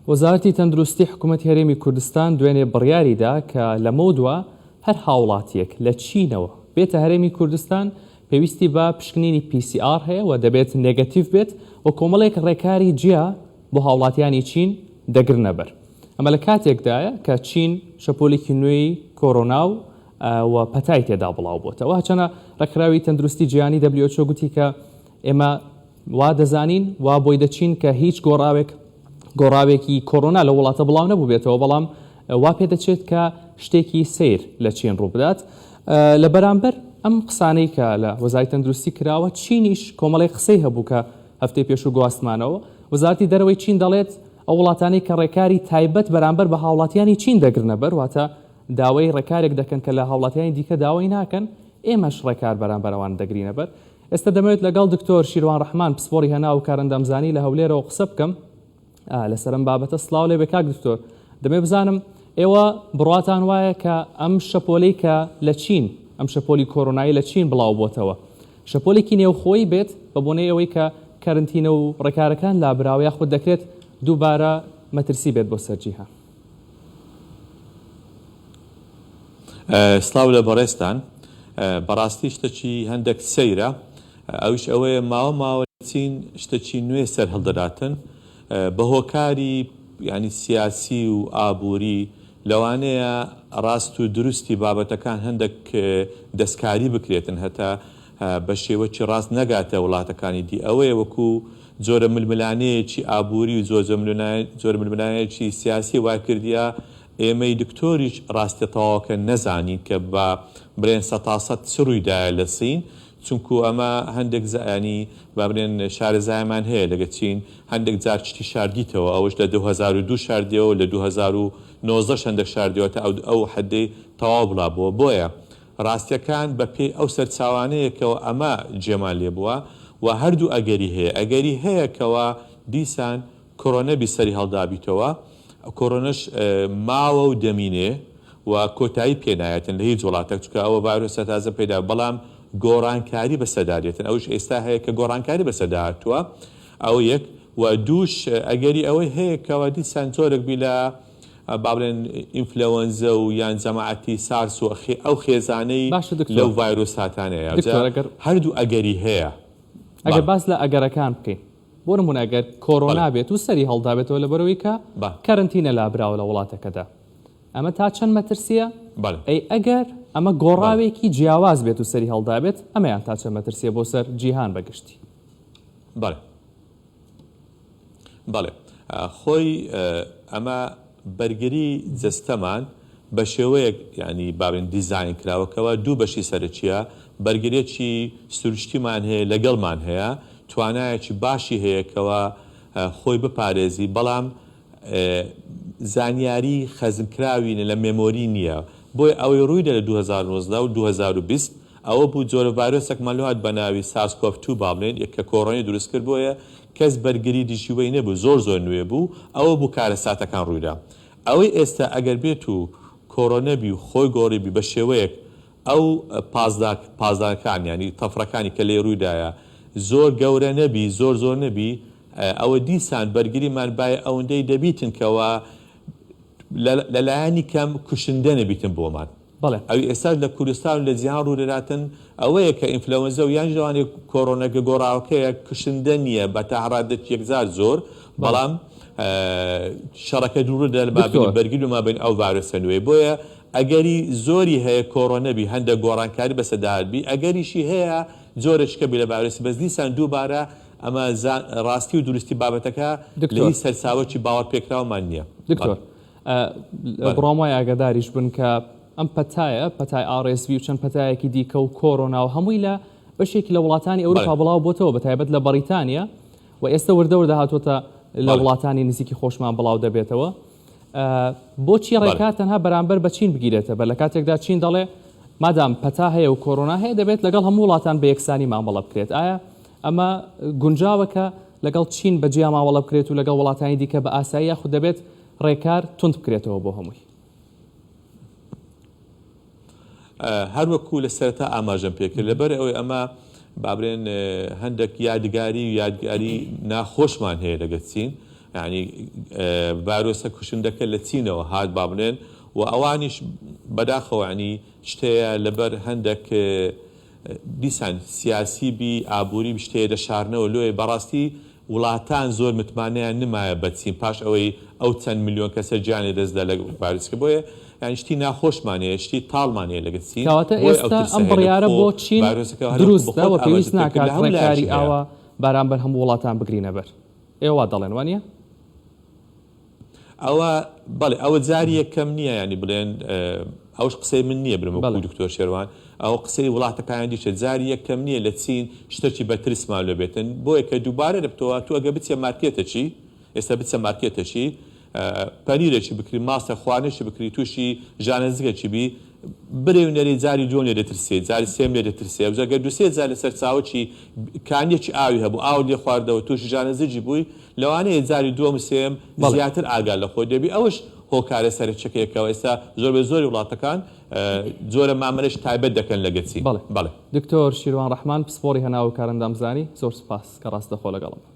وەزارەتی تەندروستی حکومەتی هەرێمی کوردستان دوێنێ بڕیاریدا کە لەمەودوا هەر هاوڵاتییەک لە چینەوە بێتە هەرێمی کوردستان پێویستی بە پشکنینی PCR هەیە و دەبێت نێگەتیڤ بێت و کۆمەڵێک ڕێکاری جیا بۆ هاوڵاتیانی چین دەگرنەبەر. ئەمە لە کاتێکدایە کە چین شەپۆلێکی نوێی کۆرۆنا و و پەتای تێدا بڵاوبۆتەوە. هەرچەنە ڕێکخراوی تەندروستی جیهانی WHO گوتی کە ئێمە وا دەزانین وا بۆی دەچین کە هیچ گۆڕاوێک گۆڕاوێکی کۆرۆنا لەو وڵاتە بڵاو نەبووبێتەوە، بەڵام وا پێدەچێت کە شتێکی سەیر لە چین ڕووبدات. لە بەرامبەر ئەم قسانەی کە لە وەزارەتی تەندروستی کراوە، چینیش کۆمەڵێک قسەی هەبوو کە هەفتەی پێشوو گواستمانەوە. وەزارەتی دەرەوەی چین دەڵێت، ئەو وڵاتانەی کە ڕێکاری تایبەت بەرامبەر بە هاوڵاتیانی چین دەگرنەبەر، واتە داوای ڕێکارێک دەکەن کە لە هاوڵاتیانی دیکە داوای ناکەن، ئێمەش ڕێکار بەرامبەر ئەوان دەگرینەبەر. ئێستا دەمەوێت لەگەڵ دکتۆر شیروان ڕەحمان پسپۆڕی هەناو و کارئەندامزانی لە هەولێرەوە قسە بکەم لەسەر ئەم بابەتە. سڵاو لێبێ کاک دکتۆر، دەمەوێت بزانم ئێوە بڕواتان وایە کە ئەم شەپۆلەی کە لە چین، ئەم شەپۆلی کۆرۆنایی لە چین بڵاو بۆتەوە، شەپۆلێکی نێوخۆیی بێت بە بۆنەی ئەوەی کە کەرنتینە و ڕێکارەکان لابراوە یاخود دەکرێت دووبارە مەترسی بێت بۆ سەر جیهان؟ سڵاو لە بەڕێزتان. بەڕاستی شتەکی هەندەک سەیرە ئەویش ئەوەیە ماوە ماوە لە چین شتەکی نوێ سەر هەڵدەداتن بە هۆکاری یانی سیاسی و ئابووری لەوانەیە ڕاست و دروستی بابەتەکان هەندەک دەستکاری بکرێتن هەتا بە شێوەکی ڕاست نەگاتە وڵاتەکانی دی ئەوەیە وەکو جۆرە ململانێیەکی ئابووری و جۆرە ململانێیەکی سیاسی وای کردیە ئێمەی دکتۆریش ڕاستیە تەواوەکە نەزانین کە با بڵێن سەتاسەت چ ڕوویدایە لە چین چونکو ئەمە هەندێک ینی با بڵێن شارەزایمان هەیە لەگە چین هەندێک جار شتی شاردیتەوە ئەوەش لە 2002 شاردیەوە لە 2019 هەندێک شاردیەوە تا ئەو حەدەی تەواو بڵابووە بۆیە ڕاستیەکان بە پێی ئەو سەرچاوانەیە کەوە ئەمە جێمان لێ بووە و هەردوو ئەگەری هەیە ئەگەری هەیە کەوا دیسان کۆرۆنەبی سەری هەڵدابیتەوە کۆرۆنەش ماوە و دەمینێ و کۆتایی پێ نایەتن لە هیچ وڵاتەک چونکە ئەوە ڤایرۆسە تازە پەیدا بەڵام گۆڕانکاری بەسەردا دێتن ئەوش ئێستا هەیە کە گۆڕانکاری بەسەردا هاتووە ئەو یەک و دووش ئەگەری ئەوەی هەیە کەوا دیسان جۆرێک بی لە با بڵێن ئینفلەوەنزە و یان جەماعەتی سارس و ئەو خێزانەی باشە دکتۆر لەو ڤایرۆساتانەیە جا دکتۆر ئەگەر هەردوو ئەگەری هەیە ئەگەر بەڵێ. باس لە ئەگەرەکان بکەین بۆ نمونە ئەگەر بەڵێ. کۆرۆنا بێت و سەری هەڵدابێتەوە لەبەرئەوەی کە بە. کەرەنتینە لابراوە لە وڵاتەکەدا ئەمە تا چەند مەترسیە؟ بەڵێ. ئەی ئەگەر ئەمە بەڵێ. گۆڕاوێکی جیاواز بێت و سەری هەڵدابێت ئەمەیان تا چەند مەترسیە بۆ سەر جیهان بە گشتی؟ بەڵێ. بەڵێ خۆی ئەمە بەرگری جەستەمان بە شێوەیەک یانی باڵێن دیزاین کراوە کەوا دوو بەشی سەرەکیە بەرگریەکی سروشتیمان هەیە لەگەڵمان هەیە توانایەکی باشی هەیە کەوا خۆی بپارێزی بەڵام زانیاری خەزنکراوی لە memory نییە بۆیە ئەوەی ڕوویدا لە 2019 و 2020 ئەوە بوو جۆرە ڤایرۆسێکمان لۆ هات بە ناوی SARS CoV two با بڵێین کە کۆڕۆنی دروست کرد بۆیە کەس بەرگری دژی وەی نەبوو زۆر زۆر نوێ بوو ئەوە بوو کارەساتەکان ڕوویدا ئەوەی ئێستا ئەگەر بێت و کۆڕۆنە بی و خۆی گۆڕی بی بە شێوەیەک ئەو پازداک پازداکان یانی تەفرەکانی کە لێی ڕوویدایە زۆر گەورە نەبی زۆر زۆر نەبی ئەوە دیسان بەرگریمان بای ئەوندەی دەبیتن کەوا لە لایەنی کەم کوشندە نەبیتن بۆمان. بەڵێ. ئەوی ئێستاش لە کوردستان و لە جیهان ڕوودەداتن ئەوەیە کە ئینفلەوەنزە و یانیش لەوانەیە کۆرۆنەکە گۆڕاوەکەیە کوشندە نییە بە تا ڕادەکی یەکجار زۆر بەڵێ. بەڵام شەڕەکە دووڕدە لە مابەینی دکتۆر. بەرگری و مابەین ئەو ڤایرۆسە نوێیە بۆیە ئەگەری زۆری هەیە کۆرۆنە بی هەندەک گۆڕانکاری بەسەردا هاتبی ئەگەریشی هەیە جۆرێکیکە بی لە ڤایرۆسی بەس دیسان دووبارە ئەمە ڕاستی و دروستی بابەتەکە لە دکتۆر. هیچ سەرچاوەکی باوەڕپێکراومان نییە. دکتۆر. بەڵێ. بەڵێ. بڕوام وایە ئاگاداریش بن کە ئەم پەتایە، پەتای RSV و چەند پەتایەکی دیکە و کۆرۆنا و هەمووی لە بەشێکی لە وڵاتانی بەڵێ. ئەوروپا بڵاو بۆتەوە بە تایبەت لە بەڕیتانیا و ئێستە وردە وردە هاتۆتە لە بەڵێ. وڵاتانی نزیکی خۆشمان بڵاو دەبێتەوە. بۆچی بەڵێ. ڕێکار تەنها بەرامبەر بە چین بگیرێتە بەر لە کاتێکدا چین دەڵێ مادام پەتا هەیە و کۆرۆنا هەیە دەبێت لەگەڵ هەموو وڵاتان بە یەکسانی مامەڵە بکرێت ئایا ئەمە گونجاوە کە لەگەڵ چین بە جیا مامەڵە بکرێت و لەگەڵ وڵاتانی دیکە بە ئاسایی یاخود دەبێت ڕێکار توند بکرێتەوە بۆ هەمووی؟ هەر وەکو لە سەرەتا ئاماژەم پێکرد لەبەر ئەوەی ئەمە با بڵێن هەندێک یادگاری و یادگاری ناخۆشمان هەیە لەگەر چین. یانی ڤایرۆسە کوشندەکە لە چینەوە هات با بڵێن و ئەوانیش بەداخەوە ینی شتەیە لەبەر هەندێک دیسان سیاسی بی ئابووری شتەیە دەشارنەوە لۆیە بەڕاستی وڵاتان زۆر متمانەیان نمایە بە چین پاش ئەوەی ئەو چەند ملیۆن کەسە گیانی لەدەستدا لە ڤایرۆسەکە بۆیە یانی شتی ناخۆشمان هەیە شتی تاڵمان هەیە لەگەل چین کەواتە بۆیە ئەو ئێستا ترسە ئەم هەیە لە بڕیارە خۆ بۆ چین ڤایرۆسەکە هەر وەکو دروستە بەخۆت و پێویست ئاماژەت پێکرد ناکات لە هەموو ڕێکاری لایەکی هەیە. ئاوا بەرامبەر هەموو وڵاتان بگرینە بەر. ئێوە وا دەڵێن وانیە؟ ئەوە بەڵێ ئەوە جاری یەکەم نییە ینی بڵێن ئەوش قسەی من نییە برم وەکو دکتۆر شێروان ئەو قسەی وڵاتەکانی دیشە جاری یەکەم نییە لە چین شتەکی بەترسمان لێ بێتن بۆیە کە دووبارە دەبتەوە تو ئەگە بچێ مارکێتەکی ئێستا بچە مارکێتەکی پەنیرێکی بکری ماستە خواردنێکی بکری تووشی ژانە زگەکی بی برێ و نەرێ جاری دووەم لێ دەترسێ جاری سێم لێ دەترسێ ئەوجا گەر دوو سێ جار لەسەر چاوەکی کانیەکی ئاوی هەبوو ئاوت لێ خواردەوە تووشی ژانە زگی بووی لەوانەیە جاری دووەم و سێیەم بەڵێ. زیاتر ئاگا لە خۆت دەبی ئەوەش هۆکارە سەرەکیەکەیە کە ئێستا زۆربەی زۆری وڵاتەکان جۆرە مامەلەش تایبەت دەکەن لەگە چین بەڵێ بەڵێ. دکتۆر شیروان ڕەحمان پسپۆڕی هەناو و کارەندامزانی زۆر سوپاس کە ڕاستەخۆ لەگەڵم بوون.